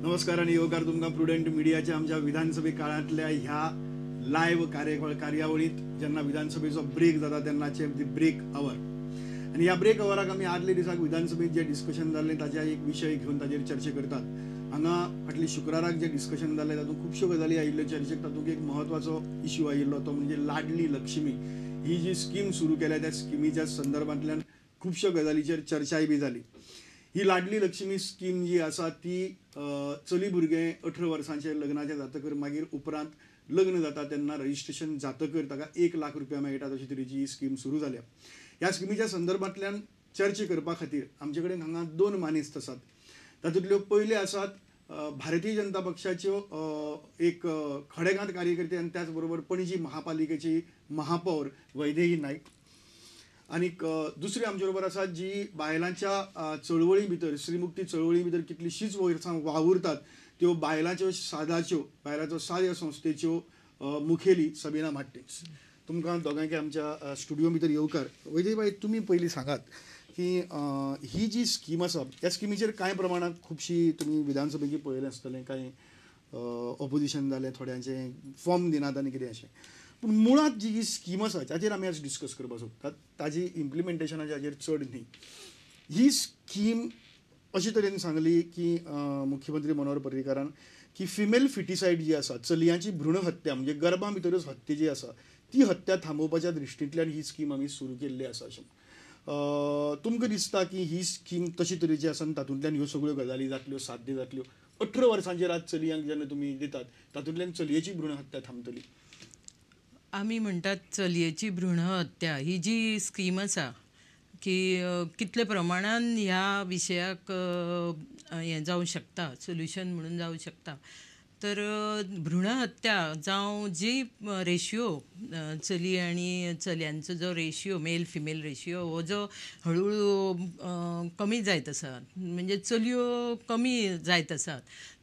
नमस्कार आनी येवकार तुमकां प्रुडंट मिडियाच्या आमच्या विधानसभे काळांतल्या ह्या लायव्ह कार्यावळींत जेन्ना विधानसभेचो ब्रेक जाता तेन्नाचे ब्रेक our. आनी ह्या ब्रेक अवराक आमी आदले दिसाक विधानसभेत जें डिस्कशन जाल्लें ताच्या एक विशय घेवन ताजेर चर्चा करतात. हांगा फाटली शुक्राराक जें डिस्कशन जालें तातूंत खुबश्यो गजाली आयिल्ल्यो चर्चेक. तातूंत एक म्हत्वाचो इश्यू आयिल्लो तो म्हणजे लाडली लक्ष्मी ही जी स्कीम सुरू केल्या त्या स्किमीच्या संदर्भांतल्यान खुबश्यो गजालीचेर चर्चाय बी जाली. ही लाडली लक्ष्मी स्कीम जी आसा ती चली भुरगें 18 वर्सांचेर लग्नाचें जातकर मागीर उपरांत लग्न जाता तेन्ना रजिस्ट्रेशन जातकर ताका 1 लाख रुपया मेळटात अशी तरेची ही स्कीम सुरू जाल्या. ह्या स्किमीच्या संदर्भांतल्यान चर्चा करपा खातीर आमचे कडेन हांगा 2 मानेस्त आसात. तातूंतल्यो पयले आसात भारतीय जनता पक्षाच्यो एक खडेगांत कार्यकर्ते आनी त्याच बरोबर पणजी महापालिकेची महापौर वैदेही नाईक. आनीक दुसरी आमचे बरोबर आसात जी बायलांच्या चळवळी भितर श्रीमुक्ती चळवळी भितर कितलीशींच वर्सां वावुरतात त्यो बायलांच्यो सादाच्यो बायलांचो साद ह्या संस्थेच्यो मुखेली सबिना मार्टिन्स. तुमकां दोगांयकय आमच्या स्टुडियो भितर येवकार. वैदेही बाई, तुमी पयलीं सांगात की ही जी स्कीम आसा ह्या स्किमीचेर कांय प्रमाणांत खुबशी तुमी विधानसभेची पळयलें आसतलें, कांय ऑपोजिशन जालें, थोड्यांचें फॉर्म दिनात आनी कितें अशें. पूण मुळांत जी ही स्कीम आसा ताचेर आमी आज डिस्कस करपाक सोदतात, ताजी इम्प्लिमेंटेशनाचे हाजेर चड न्ही. ही स्कीम अशे तरेन सांगली की मुख्यमंत्री मनोहर पर्रीकारान की फिमेल फिटिसायड जी आसा, चलयांची भ्रूण हत्या म्हणजे गर्भा भितरूच हत्या जी आसा ती हत्या थांबोवपाच्या दृश्टींतल्यान ही स्कीम आमी सुरू केल्ली आसा. अशें तुमकां दिसता की ही स्कीम तशी तरेची आसा आनी तातूंतल्यान ह्यो सगळ्यो गजाली जातल्यो, साध्य जातल्यो? 18 वर्सांचेर आज चलयांक जेन्ना तुमी दितात तातूंतल्यान चलयेची भ्रूण हत्या थांबतली? आमी म्हणटात चलयेची भ्रूण हत्या ही जी स्कीम आसा की कितले प्रमाणान ह्या विशयाक हें जावं शकता, सोल्युशन म्हणून जावं शकता. तर भ्रूण हत्या जावं जी रेशियो चली आनी चलयांचो जो रेशियो मेल फिमेल रेशियो हो जो हळूहळू कमी जायत आसा, म्हणजे चलयो कमी जायत आसात,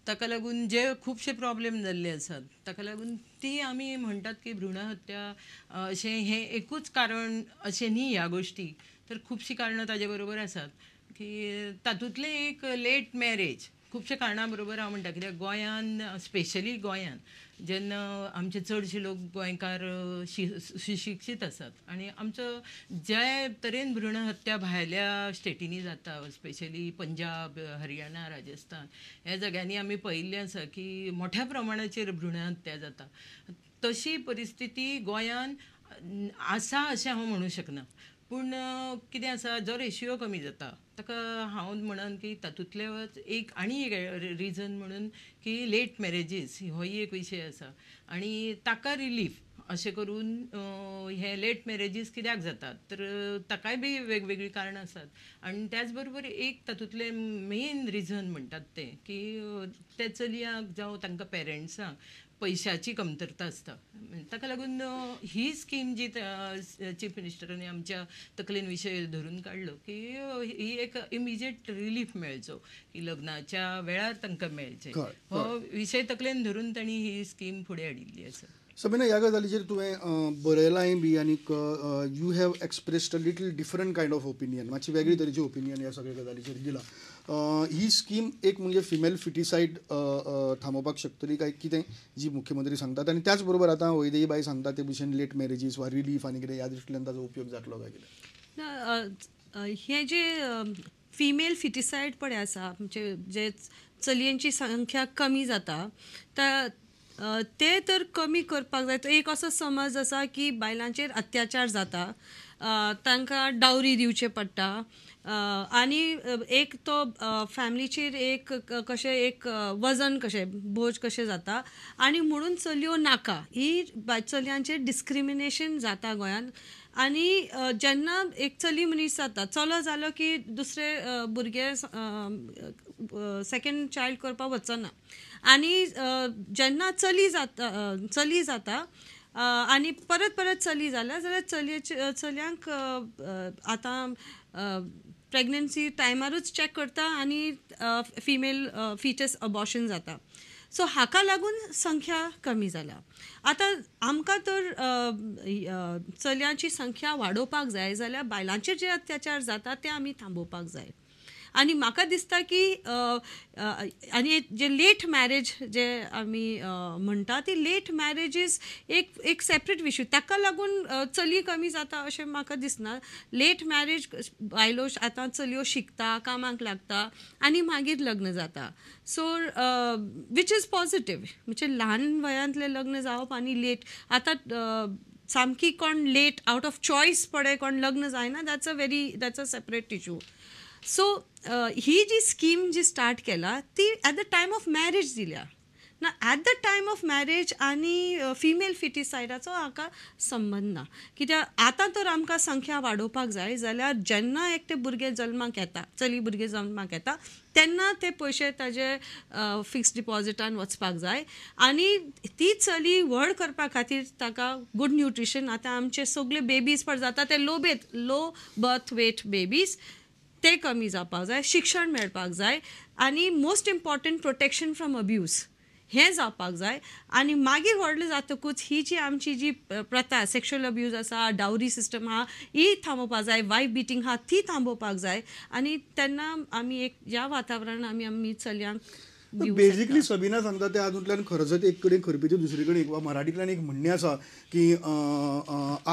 ताका लागून जे खुबशे प्रॉब्लेम जाल्ले आसात ताका लागून ती आमी म्हणटात की भ्रूण हत्या अशें हें एकूच कारण अशें न्ही ह्या गोश्टी, तर खुबशीं कारणां ताजे बरोबर आसात की तातूंतलें एक लेट मॅरेज खुबशे कारणां बरोबर हांव म्हणटा. कित्याक गोंयान स्पेशली गोंयान जेन्ना आमचे चडशे लोक गोंयकार सुशिक्षीत आसात आनी आमचो जे तरेन भ्रूण हत्या भायल्या स्टेटींनी जाता, स्पेशली पंजाब, हरियाणा, राजस्थान ह्या जाग्यांनी आमी पळयिल्लें आसा की मोठ्या प्रमाणाचेर भ्रूण हत्या जाता. तशी परिस्थिती गोंयान आसा अशें हांव म्हणूं शकना, पूण कितें आसा जो रेशियो कमी जाता ताका हांव म्हणन की तातूंतलें एक आनी एक रिजन म्हणून की लेट मॅरेजीस होय एक विशय आसा आनी ताका रिलीफ अशें करून हे लेट मॅरेजीस कित्याक जातात तर ताकाय बी वेगवेगळीं कारणां आसात. आनी त्याच बरोबर एक तातूंतलें मेन रिजन म्हणटात तें की त्या चलयांक जावं तांकां पेरंट्सांक पैशाची कमतरता आसता, ताका लागून ही स्कीम जी चीफ मिनिस्टरांनी आमच्या तकलेन विशय धरून काडलो की ही एक इमिजिएट रिलीफ मेळचो की लग्नाच्या वेळार तांकां मेळचें, हो विशय तकलेन धरून तांणी ही स्कीम फुडें हाडिल्ली आसा. सबिना, ह्या गजालीचेर तुवें बरयलांय बी आनीक you have expressed a little different kind of opinion, मातशी वेगळी तरेची ओपिनियन ह्या सगळ्या गजालीचेर दिला. ही स्कीम एक म्हणजे फिमेल फिटिसायड थांबोवपाक शकतली काय कितें जी मुख्यमंत्री सांगतात, आनी त्याच बरोबर आतां वैदेही बाई सांगता ते भशेन लेट मॅरेजीस वा रिलीफ आनी कितें ह्या दृश्टींतल्यान ताजो उपयोग जातलो काय कितें? हें जे फिमेल फिटिसायड पळय आसा म्हणजे जे चलयांची संख्या कमी जाता ते तर कमी करपाक जाय. एक असो समज आसा की बायलांचेर अत्याचार जाता, तांकां डावरी दिवचें पडटा आनी एक तो फॅमिलीचेर एक कशें एक वजन कशें बोज कशें जाता आनी म्हणून चलयो नाका, ही चलयांचेर डिस्क्रिमिनेशन जाता गोंयांत. आनी जेन्ना एक चली मनीस जाता, चलो जालो की दुसरे भुरगे सेकेंड चायल्ड करपाक वचना आनी जेन्ना चली जाता आनी परत परत चली जाल्या जाल्यार चलयेचे चलयांक आतां प्रेग्नन्सी टायमारूच चॅक करता आनी फिमेल फिटस अबॉर्शन जाता. सो हाका लागून संख्या कमी जाल्या. आतां आमकां तर चलयांची संख्या वाडोवपाक जाय जाल्यार बायलांचेर जे अत्याचार जाता ते आमी थांबोवपाक जाय. आनी म्हाका दिसता की आनी जे लेट मॅरेज जे आमी म्हणटा ती लेट मॅरेज is एक एक सेपरेट इशू. ताका लागून चली कमी जाता अशें म्हाका दिसना. लेट मॅरेज बायलो आतां चलयो शिकता, कामाक लागता आनी मागीर लग्न जाता. So which is positive. म्हणजे ल्हान वयांतलें लग्न जावप आनी लेट आतां सामकी कोण लेट आउट ऑफ चॉयस पळय कोण लग्न जायना, that's a separate issue. So he ji scheme ji start केला ती at the time of marriage दिल्या ना. At the time of marriage आनी फिमेल फिटिसायडाचो हाका संबंद ना. कित्याक आतां तर आमकां संख्या वाडोवपाक जाय जाल्यार जेन्ना एकटें भुरगें जल्माक येता, चली भुरगें जल्माक येता तेन्ना ते पयशे ताजे फिक्स डिपॉजिटान वचपाक जाय आनी ती चली व्हड करपा खातीर ताका गुड न्यूट्रिशन. आतां आमचे सगळे बेबीज पळय जाता ते लो बर्थ वेट बेबीज ते कमी जावपाक जाय, शिक्षण मेळपाक जाय आनी most important protection from abuse हें जावपाक जाय. आनी मागीर व्हडलें जातकूच ही जी आमची जी प्रथा सेक्शुअल अब्यूज आसा, डावरी सिस्टम आहा, ही थांबोवपाक जाय, वायफ बिटींग आहा ती थांबोवपाक जाय. आनी तेन्ना आमी एक ह्या वातावरणान आमी आमी चलयांक बेजिकली सबीना सांगता त्या हातूंतल्यान खरजत एक कडेन खरपिती दुसरी कडेन वा मराठींतल्यान एक म्हणणें आसा की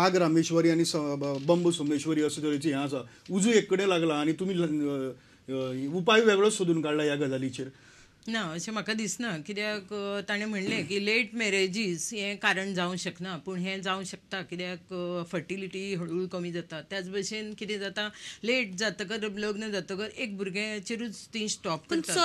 आग रामेश्वरी आनी बंब सोमेश्वरी अशे तरेची हें आसा. उजू एक कडेन लागला आनी तुमी उपाय वेगळोच सोदून काडला ह्या गजालीचेर. ना, अशें म्हाका दिसना. कित्याक ताणें म्हणलें की लेट मॅरेजीस हें कारण जावंक शकना, पूण हें जावंक शकता कित्याक फर्टिलिटी हळूहळू कमी जाता. त्याच भशेन कितें जाता, लेट जातकर लग्न जातकर एक भुरग्याचेरूच ती स्टॉप करतात.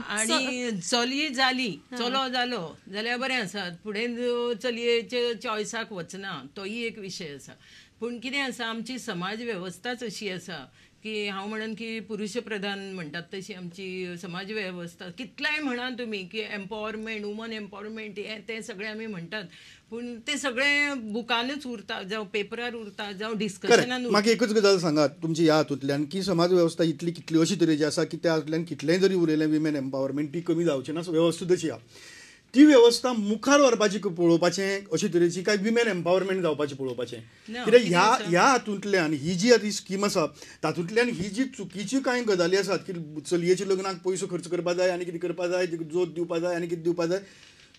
आनी चली जाली, चलो जालो जाल्यार बरें आसा, फुडें चलयेच्या चॉयसाक वचना, तोय एक विशय आसा. पूण कितें आसा, आमची समाज वेवस्थाच अशी आसा की हांव म्हणन की पुरुषप्रधान म्हणटात तशी आमची समाज वेवस्था. कितलेंय म्हणा तुमी की एम्पावरमेंट, वुमन एम्पावरमेंट हें तें सगळें आमी म्हणटात, पूण तें सगळें बुकानूच उरता, जावं पेपरार उरता, जावं डिस्कशनान उरता. म्हाका एकूच गजाल सांगात तुमची ह्या हातूंतल्यान की समाज वेवस्था इतली कितली अशी तरेची आसा की त्या हातूंतल्यान कितलेंय जरी उरयलें विमेन एम्पावरमेंट ती कमी जावची ना, वेवस्था तशी आसा. ती वेवस्था मुखार व्हरपाची पळोवपाचें अशे तरेची काय विमेन एम्पावरमेंट जावपाचें पळोवपाचें? कित्याक ह्या ह्या हातूंतल्यान ही जी आतां स्कीम आसा तातूंतल्यान ही जी चुकीची कांय गजाली आसात की चलयेच्या लग्नाक पयसो खर्च करपा जाय आनी कितें करपा जाय, जोत दिवपा जाय आनी कितें दिवपा जाय,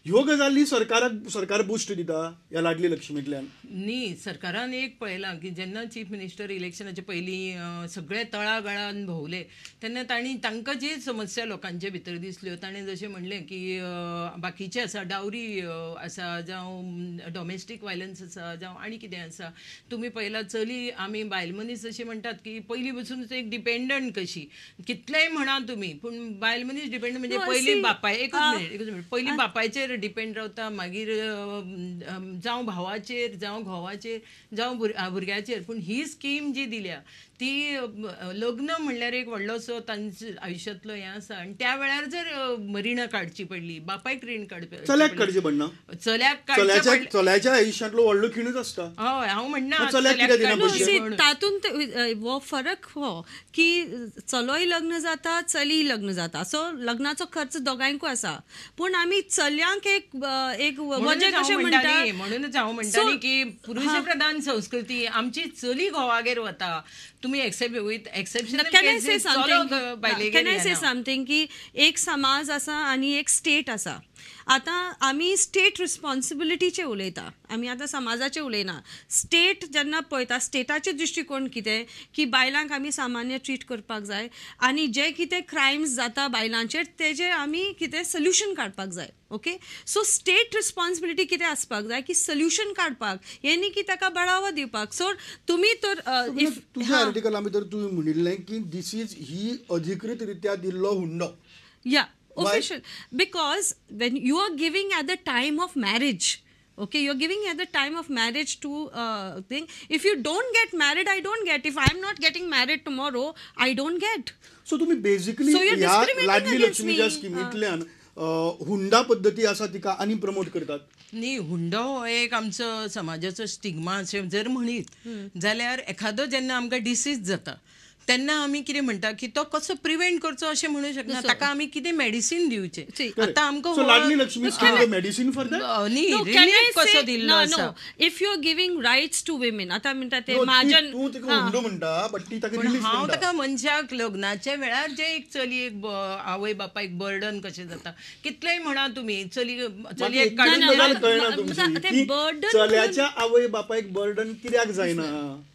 ह्यो गजाली सरकाराक सरकार बुस्ट दिता ह्या लाडली लक्ष्मींतल्यान. न्ही, सरकारान एक पळयलां की जेन्ना चीफ मिनिस्टर इलेक्शनाचे पयलीं सगळे तळागाळान भोंवले तेन्ना तांणी तांकां जी समस्या लोकांचे भितर दिसल्यो, ताणें जशें म्हणलें की बाकीचें आसा, डावरी आसा, जावं डॉमेस्टीक वायलन्स आसा, जावं आनी कितें आसा. तुमी पळयलां चली, आमी बायल मनीस अशें म्हणटात की पयलीं पसून एक डिपेंडंट कशी, कितलेंय म्हणा तुमी, पूण बायल मनीस डिपेंडंट म्हणजे पयलीं बापाय, एकूच मिनीट, पयलीं बापायचेर डिपेंड रावता, मागीर जावं भावाचेर, जावं घोवाचेर, जावं भुरग्याचेर. पूण ही स्कीम जी दिल्या ती लग्न म्हणल्यार एक व्हडलोसो तांच्या आयुश्यांतलो हें आसा. आनी त्या वेळार जर रिणां काडची पडली, बापायक रीण काडचें, चल्याक काडचें पडना, चल्याक चल्याच्या आयुश्यांतलो व्हडलो खिणूच आसता. हय, हांव म्हणना तातूंत हो फरक हो की चलोय लग्न जाता, चलीय लग्न जाता, सो लग्नाचो खर्च दोगांयकूय आसा. पूण आमी चलयांक एक एक वजें कशें म्हणटा, म्हणूनच हांव म्हणटा की पुरुषप्रधान संस्कृती, आमची चली घोवागेर वता, तुम्ही exceptional Can I say something की एक समाज आसा आनी एक स्टेट आसा. आतां आमी स्टेट रिस्पॉन्सिबिलिटीचे उलयता, आमी आतां समाजाचे उलयना. स्टेट जेन्ना पळयता, स्टेटाचे दृश्टिकोण कितें की बायलांक आमी सामान्य ट्रीट करपाक जाय आनी जे कितें क्रायम्स जाता बायलांचेर तेजे आमी कितें सोल्युशन काडपाक जाय. ओके, सो स्टेट रिस्पॉन्सिबिलिटी कितें आसपाक जाय की सोल्युशन काडपाक, हें न्ही की ताका बळावो दिवपाक. सो तुमी तर तुज्या आर्टिकला भितर तुवें म्हणिल्लें की this is ही अधिकृत रित्या दिल्लो हुंडो. या, official, because when you are giving at the time of marriage, okay, you're giving at the time of marriage to thing. If you don't get married, I don't get. If I'm not getting married tomorrow, I don't get. So तुम्ही basically ह्या लाडली लक्ष्मीच्या स्किमींतल्यान हुंडा पद्दती आसा तिका आनी promote करतात. न्ही, हुंडो हो एक आमचो समाजाचो स्टिग्मा अशें जर म्हणीत जाल्यार एखादो जेन्ना आमकां डिसीज जाता तेन्ना आमी कितें म्हणटा की तो कसो प्रिवेंट करचो अशें म्हणूंक शकना, ताका आमी कितें मेडिसीन दिवचें. आतां आमकां Ladli Lakshmi medicine for that न्ही, रिलीफ कसो दिल्लो आसा. If you are giving rights to women, आतां म्हणटा ते म्हाजन तूं तिका हुंडो म्हणटा, बट ती ताका रिलीफ हांव ताका मनशाक लग्नाच्या वेळार जे एक चलयेक आवय बापायक बर्डन कशें जाता, कितलेंय म्हणा तुमी चली चलयेक काडून चल्याच्या आवय बापायक बर्डन कित्याक जायना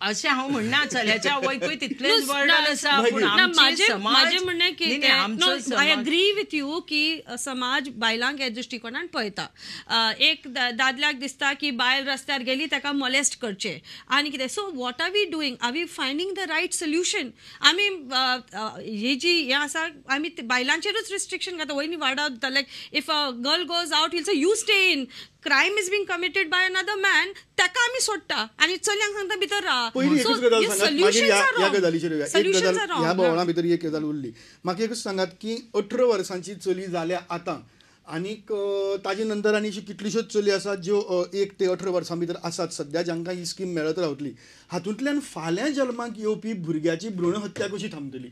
अशें हांव म्हणना. चल्याच्या आवयकूय तितलेंच बर्डन आसा. माझे म्हणणें की I agree with you की समाज बायलांक ह्या दृश्टिकोनान पळयता. एक दादल्याक दिसता की बायल रस्त्यार गेली ताका मोलेस्ट करचें आनी कितें. So what are we doing? Are we finding the right solution? आमी ही जी हें आसा आमी बायलांचेरूच रिस्ट्रिक्शन घालता. वयनी वाडा like if a girl goes out he'll say you stay in, crime is being committed by another man, ताका आमी सोडटा आनी चलयांक सांगता भितर राव. पयलीं एकूच गजाल सांगात, मागीर ह्या गजालीचेर येवया. एक गजाल ह्या भोवणा भितर एक गजाल उरली, म्हाका एकूच सांगात की 18 वर्सांची चली जाल्या आतां आनीक ताजे नंतर आनी अशी कितल्योश्योच चली आसात ज्यो 1 ते 18 वर्सां भितर आसात सद्या, जांकां ही स्कीम मेळत रावतली. हातूंतल्यान फाल्यां जल्माक येवपी भुरग्याची भ्रूण हत्या कशी थांबतली?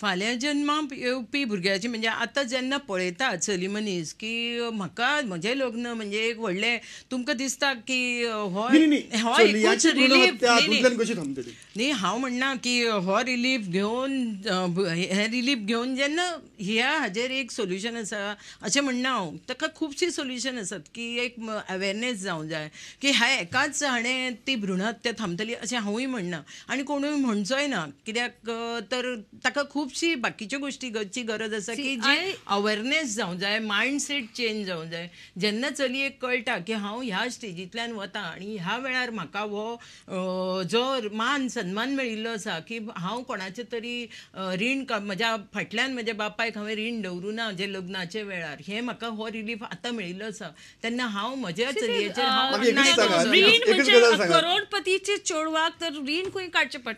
फाल्यां जन्माक येवपी भुरग्याची म्हणजे आतां जेन्ना पळयता चली मनीस की म्हाका म्हजें लग्न म्हणजे एक व्हडलें तुमकां दिसता की हो एकूच रिलीफ न्ही. हांव म्हणना की हो रिलीफ घेवन हें रिलीफ घेवन जेन्ना ह्या हाजेर एक सोल्युशन आसा अशें म्हणना हांव. ताका खुबशीं सोल्युशन आसात की एक अवेरनेस जावंक जाय की ह्या एकाच हाणें ती भ्रूण हत्या थांबतली अशें हांवूय म्हणना आनी कोणूय म्हणचोय ना, कित्याक तर ताका खुबशी बाकीच्यो गोश्टीची गरज आसा की जी अवेरनेस जावंक जाय, मायंडसेट चेंज जावंक जाय. जेन्ना चलयेक कळटा की हांव ह्या स्टेजींतल्यान वता आनी ह्या वेळार म्हाका हो जो मान सन्मान मेळिल्लो आसा की हांव कोणाचें तरी रीण म्हज्या फाटल्यान म्हज्या बापायक हांवें रीण दवरूं ना जे लग्नाच्या वेळार, हें म्हाका हो रिलीफ आतां मेळिल्लो आसा, तेन्ना हांव म्हज्या चलयेचेर रीण करोडपतीचे चेडवाक तर रीण खंय काडचें पडटा.